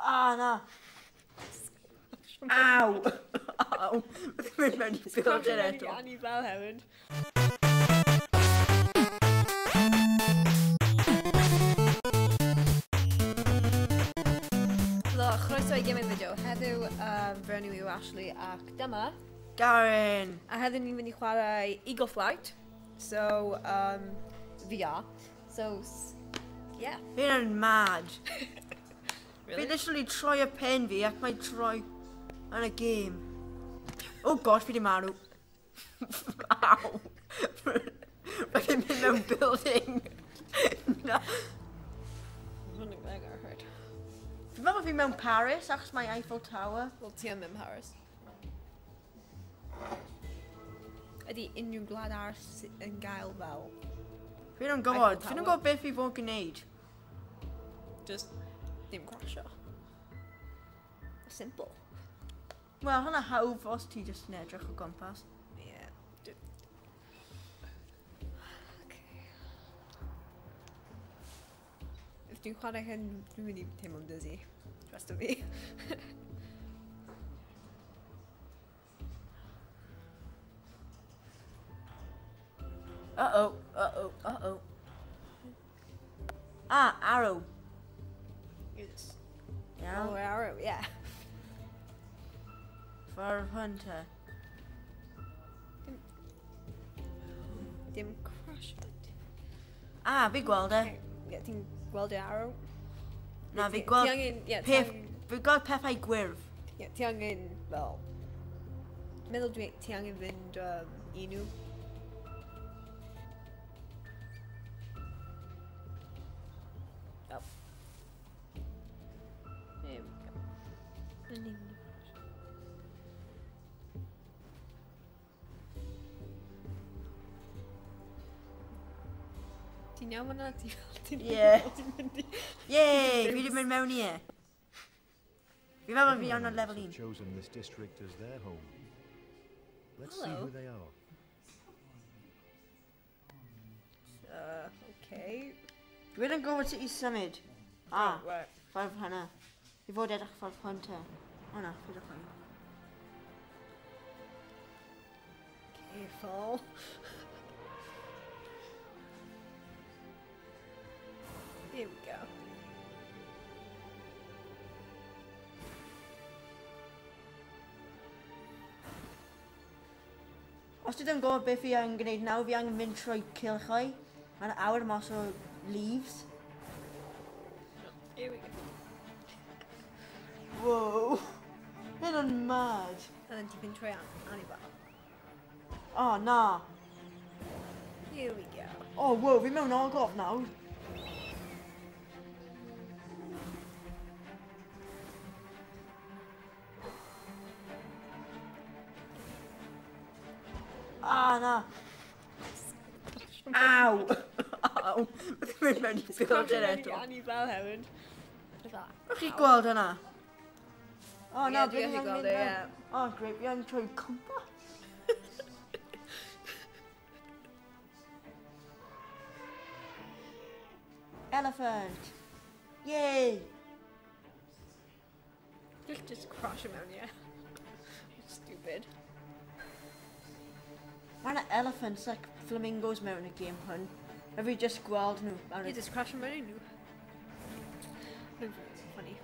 Ah, na. Aw! Aw! Beth yn mynd mewn i building eto. Anifel hefyd. Helo, chroeso i Gaming Video. Heddiw, fy enw yw Ashley ac dyma Darren! A heddiw ni'n mynd i chwarae Eagle Flight. So, VR. So, yeah. Fi'n yn mad. Really? Fi literally troi y pen fi ac mae troi yn y game. Oh gosh, fi di marw. Aw. Mae fi'n mynd mewn building. Na. Fi'n meddwl fi mewn Paris achos mae Eiffel Tower. Wel, ti yn mewn Paris. Ydy unrhyw gwlad arall yn gael fel Fi ddim yn gwybod. Eiffel Fi ddim yn Tower? gwybod beth fi fod gwneud. Just ddim crasio. Simple. Wel, hwnna hawdd os ti jyst yn edrych o gwmpas. Yeah. Okay. If dwi'n chwarae hyn, dwi'n mynd i teimlo'n dizzy. Trust o fi. Uh-oh, uh-oh, uh-oh. Ah, arrow. Yes. Yeah. Oh, arrow, yeah. For hunter. Dim crash. Ah, fi gweld e. Yeah, ti'n gweld y arrow? Na, fi gweld Ti angen, yeah, ti peth, angen, fi gweld pethau gwyrdd. yeah, ti angen, fel, meddwl dwi, ti angen fynd i nhw. Oh. There we go. Ti'n iawn fan'na? Ti'n Ie. Ti'n mynd i... Yay! Fi wedi mynd mewn i e. Fi meddwl fi iawn ar lefel Have 1. chosen this district as their home. Let's see Hello. who they are. Okay. Dwi ddim yn gwybod sut i symud. Ah, Right. ffordd hwnna. Fi fod edrych ffordd hunter. O na, fi edrych hwnna. Careful. Here we go. Os ti ddim yn gwybod beth fi angen gwneud nawr, fi angen mynd trwy cylchau. Mae'n awr mas o leaves. Here we go. Whoa. Hyn yn mad. And then ti'n mynd trwy anifel. Oh, na. Here we go. Oh, whoa, fi mewn ogof nawr. Ah, na. Aw! Aw! Beth yn mynd mewn i building eto. Anifel hefyd. Ydych chi gweld hwnna? Oh, na, Ie, dwi fi gallu angen gweld mynd e, mewn. ie. Oh, great, fi angen troi cwmpas. Elephant! Yay! Just crash him mewn, yeah. Stupid. Mae yna elephants like flamingos mewn y game hwn. A fi just gweld nhw ar You y... just crash him mewn i nhw. Funny.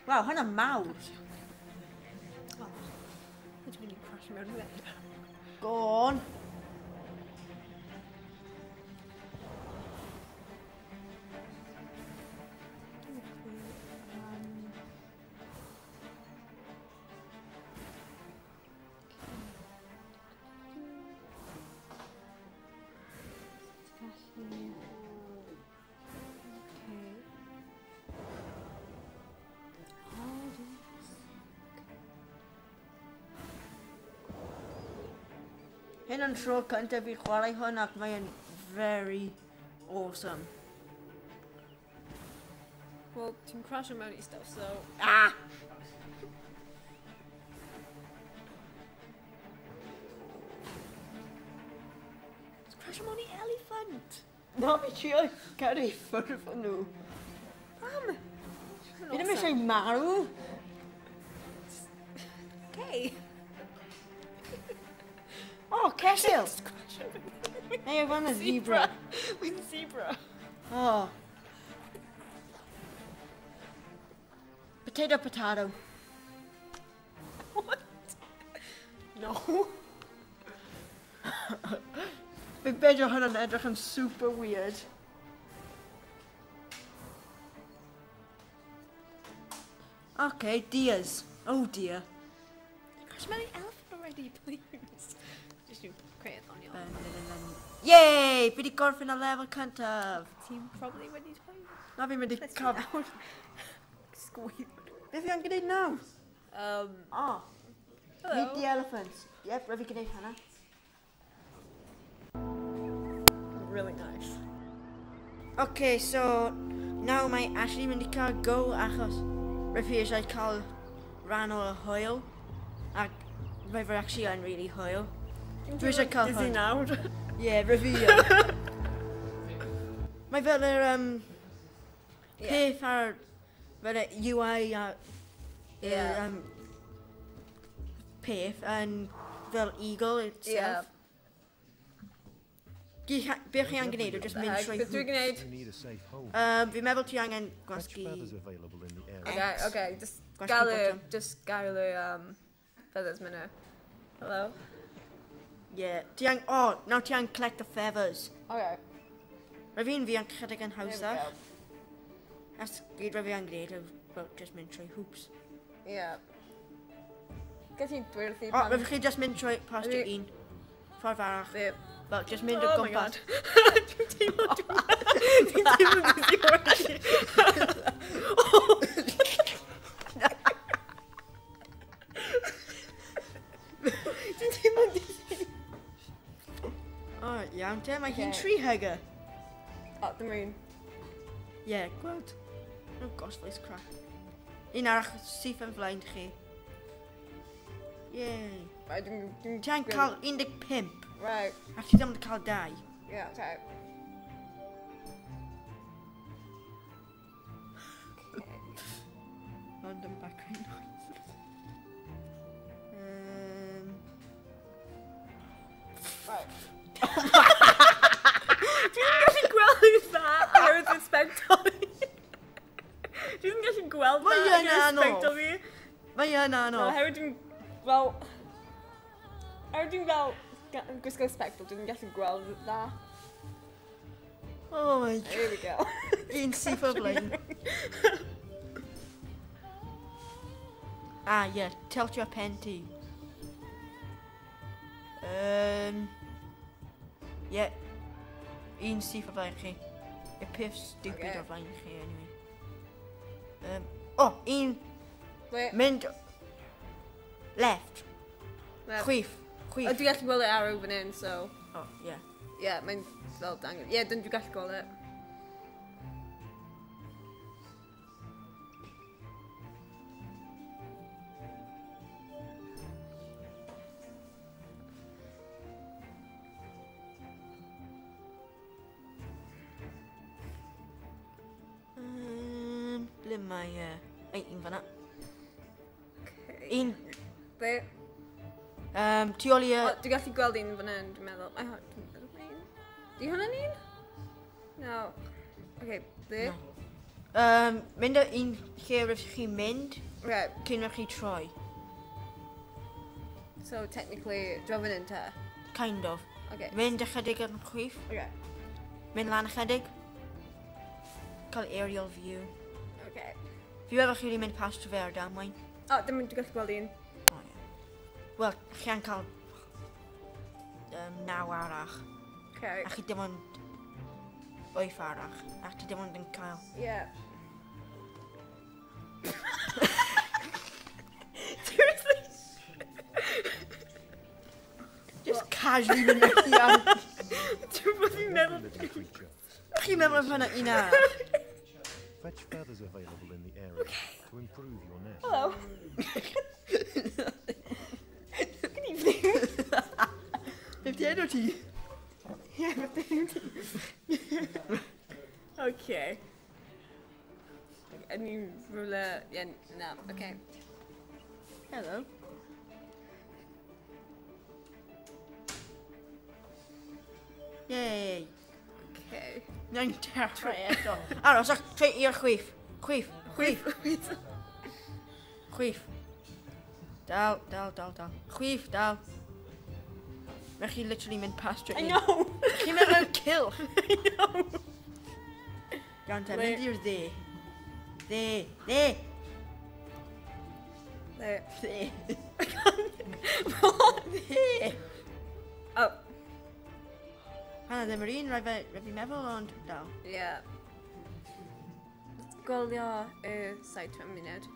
Waw, hwnna mawr! Oh. What do you mean you crash him mewn i fe? Go on! Hyn yn tro cyntaf fi chwarae hwn ac mae'n very awesome. Well, ti'n crash mewn i stuff, so... Ah! Just crash mewn i elephant! Na, fi trio gyrru ffwrdd o nhw. Mam! Fi ddim eisiau marw. Okay. Oh, ceffyl! Neu fan y zebra. Mae'n zebra. Oh. Potato, potato. What? No. Fi'n bedio hwnna'n edrych yn super weird. Okay, deers. Oh dear. Gosh, mae'n elephant already, please. Just you create on your... Yay! Fi wedi gorffen y lefel cyntaf. Ti'n probably wedi dweud. Na fi'n mynd i Let's cael... nawr. Sgwyd. Beth fi angen gwneud nawr? Oh, Hello. meet the elephants. Yep, rhaid fi gwneud hwnna. Really nice. Okay, so nawr mae Ashley mynd i cael go achos rhaid fi eisiau cael rhan o'r hwyl. Ac mae fe actually yn really hwyl. Dwi eisiau cael Dizzy hwn. nawr. Yeah, rhaid fi. Mae fel yr peth ar fel y UI a Yeah. Peth yn fel eagle itself. Yeah. Be chi angen gwneud yw just mynd Beth trwy dwi'n hoops. gwneud? You need a safe home. Fi'n meddwl ti angen Fetch gwasgu... feathers available in the area. Okay, X. okay, just Gwasgu gael y, botwm. just gael y, feathers mynd. Hello? Yeah. Ti angen... Oh, nawr ti angen collect the feathers. Okay. Rhaid fi'n fi angen chydig yn There we hawsach. go. That's gyd rhaid fi angen gwneud yw well, just mynd trwy hoops. Yeah. Gallu dweud wrthi Oh, rhaid chi just mynd trwy past Ydi- un. Ffordd arall. Fi- Fel, just mynd o Oh my gwmpas. god. Dwi'n teimlo dwi'n teimlo dizzy already. Dwi'n teimlo dizzy. Oh, iawn te, mae hi'n Okay. tree hugger. Oh, dim un. Yeah, gweld. Oh gosh, voice crack. Un arall syth yn flaen chi. Yay. Right, dwi'n... Ti angen cael 15, Right, ac ti ddim yn cael 2. yeah, okay. Random background noise. Right. Dwi'n gallu gweld yn dda oherwydd fy sbectol fi. Dwi'n gallu gweld Mae dda yn oherwydd anodd. sbectol fi. Mae yn No, anodd. oherwydd dwi'n... Fel... Oherwydd dwi'n fel gwisgo sbectol, dwi'n gallu gweld dda. Oh my god. There we go. Un syth o blaen. Ah, yeah, tilt your pen ti. Yeah. Un syth o flaen chi. Y peth stupid Okay. o flaen chi, anyway. Oh, un Wait, mynd... Left. left. Chwith. O, Chwith. dwi'n gallu gweld y arrow fan hyn, so... Oh, yeah. Yeah, mae'n fel dangos. Yeah, dwi'n gallu gweld e. Ble mae... Ei, un fan'na. Okay. Un... Ble? Tu ôl i y... O, dwi'n gallu gweld un fan hyn, dwi'n meddwl. Mae hwn... Dwi'n meddwl mae un. Di hwnna'n un? No. Okay, ble? No. Mynd o un lle rydych chi'n mynd Right, cyn rydych chi troi. so technically, dwi'n fan hyn te. Kind of. Okay. Mynd ychydig yn chwith. Okay. Mynd lan ychydig. Cael aerial view. Okay. Fi meddwl chi wedi mynd past fe ar damwain. O, dim dwi'n gallu gweld un. O, ie. Wel, chi angen cael 9 arall. Okay. A chi dim ond 8 arall. A ti dim ond yn cael... Yeah. Seriously? Just casually mynd allan. Dwi'n bod i'n meddwl... Living creature. Chi'n meddwl am hwnna un arall? Fetch feathers available in the area to improve your nest. Hello. Good evening. Beth di enw ti? Yeah, beth di enw ti? Okay. I mean, rhywle... Yeah, na, okay. Hello. Yay. Okay. Na'n dechrau eto. Aros, ach, troi i'r chwith. Chwith, chwith. Chwith. Dal, dal, dal, dal. Chwith, dal. Mae chi literally mynd past I know! Chi'n mynd mewn cylch. I know! Iawn te, mynd i'r dde. Dde, dde. Dde. Dde. I can't. What? Dde. Oh. Hana ddim yr un, rhaid fi meddwl, ond dal. Yeah. Gwylio y side 20 munud.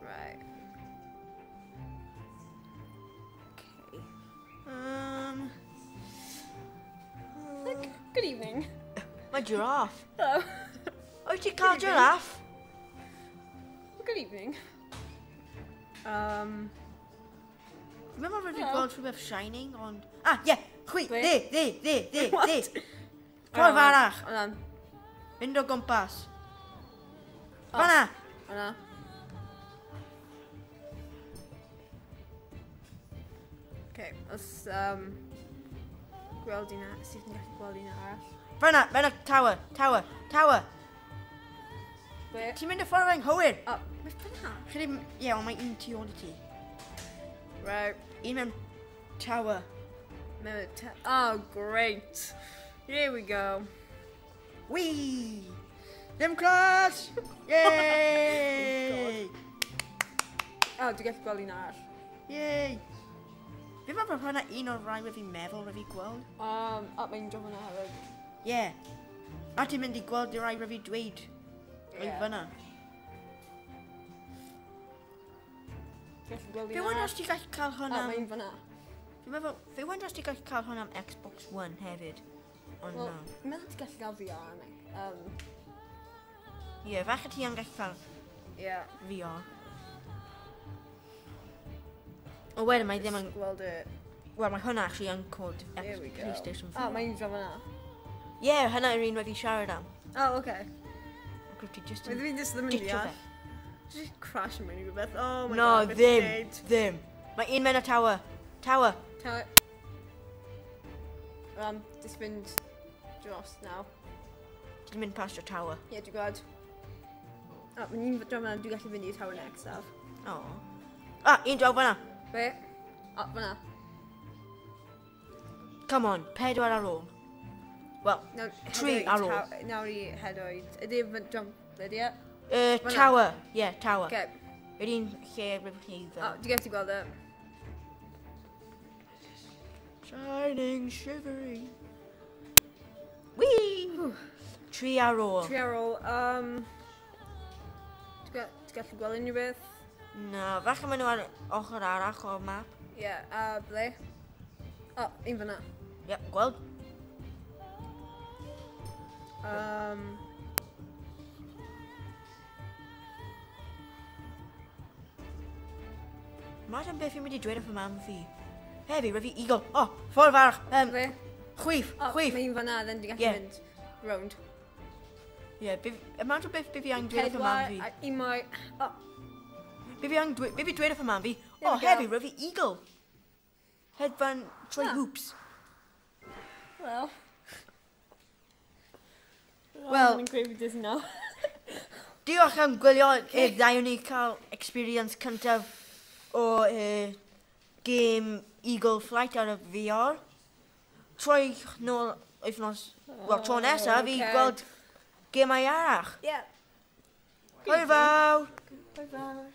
Right. Okay. Look, good evening. Mae giraffe. Hello. Wyt ti'n cael giraffe? Good evening. Fi'n meddwl rhaid fi Hello. gweld rhywbeth shining, ond... Ah, ie! Chwi! Ble? Dde, dde, dde, dde, What? dde! Ffordd arall! Hold on. Mynd o gwmpas. Oh. Fanna! Hwnna. Okay, os gweld un arall, sydd yn gallu gweld un arall. Fanna! Fanna! Tower! Tower! Tower! Ble? Ti'n mynd y ffordd anghywir! O, mae fyna. Credu... Ie, ond mae un tu ôl i ti. Right. Un mewn tower. Mewn Oh, great. Here we go. Whee! Ddim crash! Yay! Oh, dwi'n gallu gweld un arall. Yay! Fi'n meddwl bod hwnna un o'r rai wedi meddwl wedi gweld. O, mae'n dod fyna hefyd. Ie. Yeah. A ti'n mynd i gweld y rai wedi dweud. Ie. Ie. Fyna. Gallu gweld un Fe wyn arall. os ti'n gallu cael hwn O, am... mae'n fyna. Fi'n meddwl, fe wyn os ti'n gallu cael hwn am Xbox One hefyd. Ond Wel, na. dwi'n meddwl ti'n gallu gael VR yna. Ie, yeah, falle ti yn gallu cael Ie. VR. O wedyn mae ddim yn... Gweld y... Wel, mae hwnna actually yn cod There we go. PlayStation 4. O, mae'n dod fyna. Ie, yeah, hynna yw'r un wedi siarad am. Oh, okay. Ac wyt ti just Mae yn fi just ddim yn ditcho deall. fe. Just crash yn mynd i rhywbeth. Oh my No, god. beth ti'n ddim, neud? ddim. Mae un mewn y tower. Tower. Tower. Just fynd dros now. Ti'n mynd past y tower. Ie, yeah, dwi'n gweld. O, mae'n un draw fyna, dwi'n gallu fynd i'r tower nesaf. O. Ah, un draw fyna. Be? O, fyna. Come on, 4 ar ôl. Wel, Nawr, 3 hedo i ar ôl. Nawr i hedoed. Ydy fy'n jump, ydy e? Fyna. Tower. Ie, yeah, tower. Okay. Yr un lle rydych chi O, fel. dwi'n gallu gweld e. Shining, shivering. Whee! 3 ar ôl. 3 ar ôl. Ti'n gallu gweld unrhyw beth? Na, falle maen nhw ar ochr arall o'r map. Ie, yeah, a ble? O, un fyna. Ie, yep, gweld. Imagine beth fi'n mynd i dweud wrth fy mam fi. Heddi, rydw fi eagle. O, ffordd arall. Ble? Chwith, O, chwith. mae un fyna, then dwi'n gallu Ie. mynd round. Ie, imagine beth fi angen dweud wrth fy mam 4, fi. a un mwy. O, Be fi angen dweud, be fi dweud wrth fy mam fi? There O, we go. heddi, rydw fi eagle. Hedfan trwy Ah. hoops. well. Wel- I'm gravy dizzy now. Diolch am gwylio y ddau ni cael experience cyntaf o game Eagle Flight ar y VR. Troi nôl wythnos, wel tro nesaf i ocê. gweld gemau arall. Yeah. Hwyl fawr! Bye bye.